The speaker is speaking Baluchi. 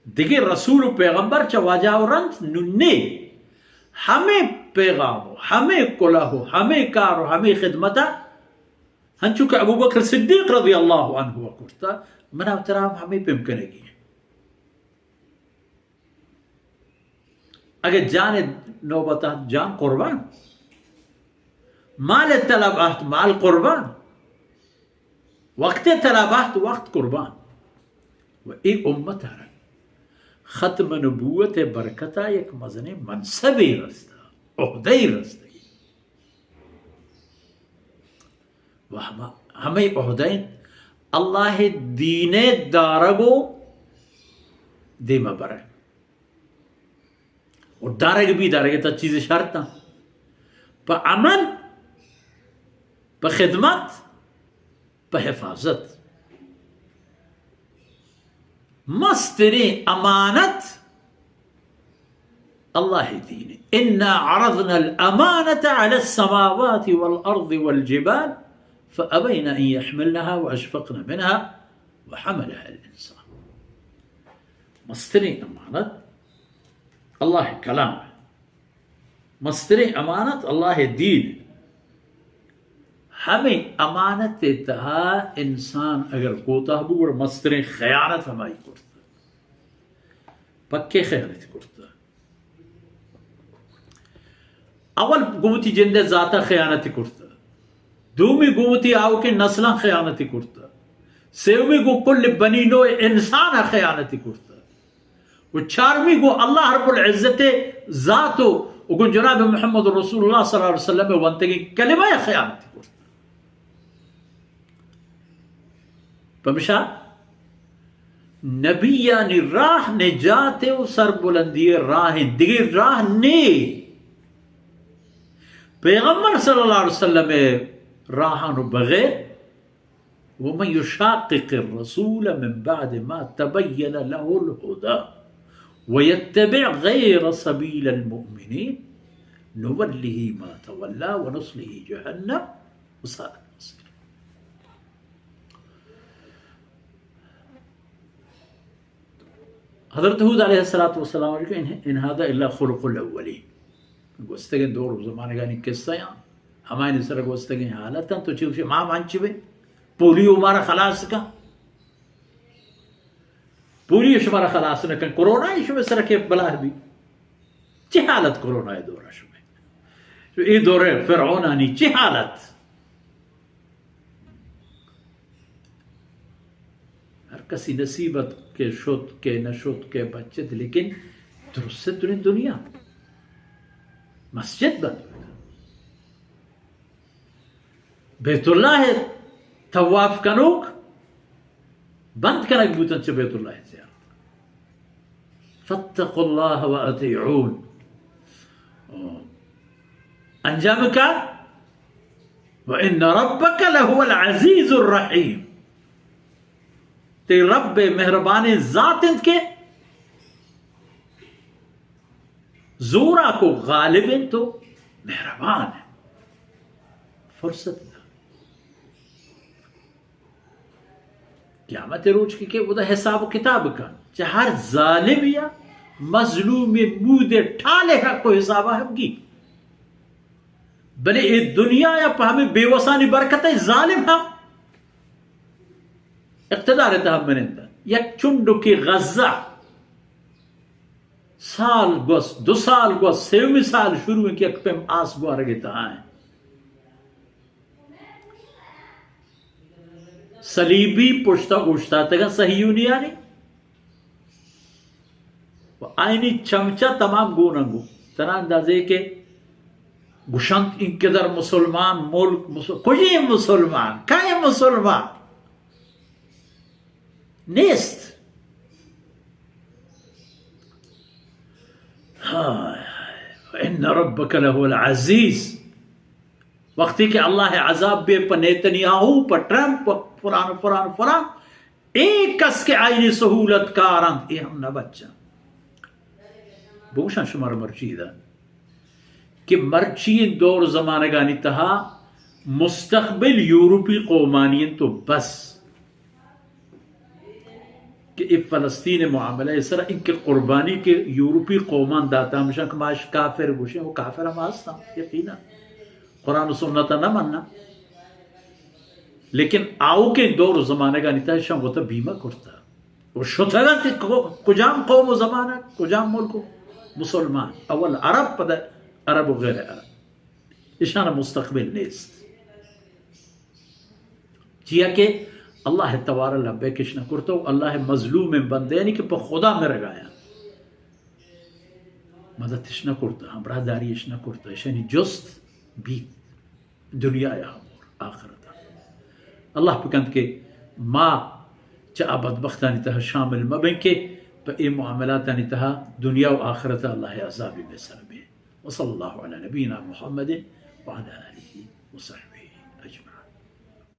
دگہ رسول و پیغمبر چہ واجہ و رند ننے۔ ہمے پیغام و ہمے کلہ و ہمے کار و ہمے خدمت ء، ہنچو کہ ابوبکر صدیق رضی اللہ عنہ ء کرتا، منا و ترا ہم ہمے پیم کنگی انت۔ اگہ جان نوبت ات، جان قربان، مال طلب ات، مال قربان، وقت طلب ات، وقت قربان۔ و اے امت ء را ختم نبوت ء برکت ء یک مزنیں منصبے رستہ، عہدے رستگی۔ و ہما، ہمے عہدہ انت اللہ ء دین ء دارگ و دیما برگ۔ و دارگ بی، دارگ ء تہ چیز شرط انت۔ پہ عمل، پہ خدمت، پہ حفاظت۔ مستریں امانت اللہ دین۔ انا عرضنا الامانة على السماوات والارض والجبال فابين ان يحملنها واشفقن منها وحملها الانسان۔ مستریں امانت اللہ کلام۔ مستریں امانت اللہ دین۔ ہمے امانت ء تہا انسان اگر کوتاہ بو، گڑا مستریں خیانت ہمائی کرتہ۔ پکے خیانت کرتہ۔ اول گوں وتی جند ء ذات ء خیانت کرتہ۔ دومی گوں وتی آؤکیں نسلاں خیانت کرتہ۔ سیومی گوں کل بنی نوع انسان ء خیانت کرتہ۔ و چارمی گوں اللہ رب العزت ء ذات و، و گوں جناب محمد رسول اللہ صلی اللہ علیہ وسلم ء ونتگیں کلمہ ء خیانت کرت۔ پمشا نبیانی راہ نجات و سربلندی ء راہ انت، دگہ راہ نے۔ پیغمبر صلی اللہ علیہ وسلم ء راہان و بغیر ومن يشاقق الرسول من بعد ما تبين له الهدى ويتبع غير سبيل المؤمنين نوله ما تولى ونصله جهنم وساءت مصيرا۔ حضرت ہود علیہ الصلوۃ والسلام کہ ان، ان هذا الا خلق الاولین۔ گوستگیں دور و زمانگانی قصہ یاں، ہمایانی سر گوستگیں حالت انت۔ تو چی گوشے، ما ہم انچ بیں؟ پولیو مارا خلاص کن۔ پولیو شمارا خلاص نہ کن۔ کرونا ای شمے سر کہ بلاہ بی۔ چی حالت کرونا ای دورا شمے؟ ای دور فرعونانی چی حالت؟ ہر کسی نصیبت کہ شت، کہ نہ شت، کہ بچت، لیکن درست دریں دنیا مسجد بند بوت۔ بیت اللہ طواف کنوک بند کنگ بوتن چہ بیت اللہ زیارت۔ فاتقوا الله وأطيعون۔ انجام کار، وإن ربك لهو العزيز الرحيم۔ تئی رب مہربانیں ذات انت کہ زوراک و غالب انت و مہربان انت۔ فرصت دنت۔ قیامت روچ کہ، کہ اودا حساب و کتاب کن۔ چہ ہر ظالم یا مظلوم مود ٹالے حق و حسابا ہم گی۔ بلے اے دنیا یا پہ ہمیں بے وسانی برکت ظالم ہم اقتدار تہا منند۔ یک چنڈو کہ غزہ سال گوست، دو سال گوست، سیومی سال شروع انت کہ یک پیم آس گوارگ ء تہا انت۔ صلیبی پشتا اوشتاتگاں صہیونیانی و آئینی چمچہ تمام گوناں گون۔ تنا اندازے کہ گوشنت اینقدر مسلمان ملک، مسل-، کجے مسلمان؟ کئے مسلمان؟ نیست۔ ہائے، ان ربک لهو العزیز۔ وقتی کہ اللہ عذاب بے پہ نیتنیاہو، پہ ٹرمپ، پہ فلان، فلان، فلان، اے کس کہ آئینی سہولت کارنت، اے ہم نہ بچن۔ بگوشاں شمار مرچی دا کہ مرچی دور زمانگانی تہا مستقبل یورپی قومانی انت و بس۔ کہ اے فلسطین معاملہ سر ان کے قربانی کہ یورپی قومان داتا، ہمشان کہ ماش کافر گوشیں، وہ کافر ہم ہستاں یقیناً، قرآن و سنت نہ مننا، لیکن آؤکیں دور و زمانگانی تہ شان وتا بیمہ کرتا و شتگنت کہ کجام قوم و زمانگ، کجام ملک و مسلمان، اول عرب، پدا عرب و غیر عرب، اشان مستقبل نیست. چیا کہ اللہ توارا لبیکش نہ کرتا و اللہ مظلوم بندے، یعنی کہ پہ خدا مرگایا مددش نہ کرتا، ہمراہ داریش نہ کرتا، اشانی جست بیت دنیا یا ہمور آخرت. اللہ بکنت کہ ما چہ آ بدبختانی تہا شامل مبیں کہ پہ اے معاملاتانی تہا دنیا و آخرت اللہ عذابی بہ سر بے. وصلی اللہ علی نبینا محمد وعلی آلہ وصحبہ اجمعین.